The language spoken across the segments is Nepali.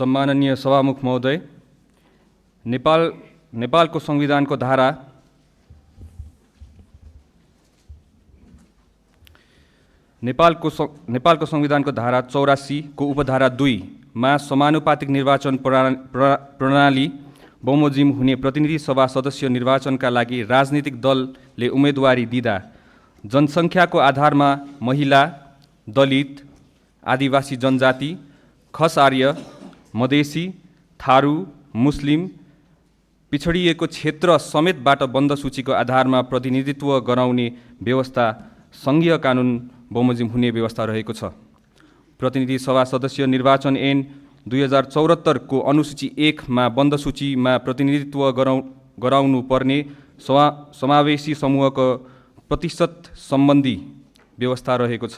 सम्माननीय सभामुख महोदय, नेपालको संविधानको धारा 84 को उपधारा 2 मा समानुपातिक निर्वाचन प्रणाली बमोजिम हुने प्रतिनिधि सभा सदस्य निर्वाचनका लागि राजनीतिक दलले उम्मेदवारी दिँदा जनसङ्ख्याको आधारमा महिला, दलित, आदिवासी जनजाति, खस आर्य, मधेसी, थारू, मुस्लिम, पिछडिएको क्षेत्र समेतबाट बन्द सूचीको आधारमा प्रतिनिधित्व गराउने व्यवस्था सङ्घीय कानुन बमोजिम हुने व्यवस्था रहेको छ। प्रतिनिधि सभा सदस्य निर्वाचन ऐन 2074 को अनुसूची 1 मा बन्द सूचीमा प्रतिनिधित्व गराउनु पर्ने समावेशी समूहको प्रतिशत सम्बन्धी व्यवस्था रहेको छ।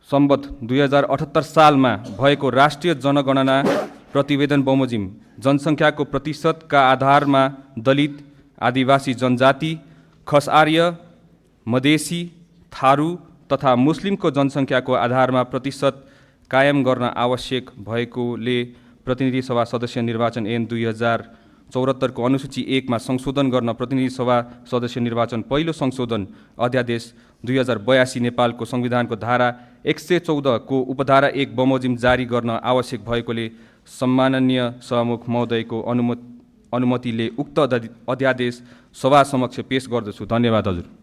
सम्वत 2078 सालमा भएको राष्ट्रिय जनगणना प्रतिवेदन बमोजिम जनसङ्ख्याको प्रतिशतका आधारमा दलित, आदिवासी जनजाति, खस आर्य, मधेसी, थारू तथा मुस्लिमको जनसङ्ख्याको आधारमा प्रतिशत कायम गर्न आवश्यक भएकोले प्रतिनिधि सभा सदस्य निर्वाचन ऐन 2074 को अनुसूची 1 मा संशोधन गर्न प्रतिनिधि सभा सदस्य निर्वाचन पहिलो संशोधन अध्यादेश 2082 नेपालको संविधानको धारा 114 को उपधारा 1 बमोजिम जारी गर्न आवश्यक भएकोले सम्माननीय सभामुख महोदयको अनुमतिले उक्त अध्यादेश सभा समक्ष पेश गर्दछु। धन्यवाद हजुर।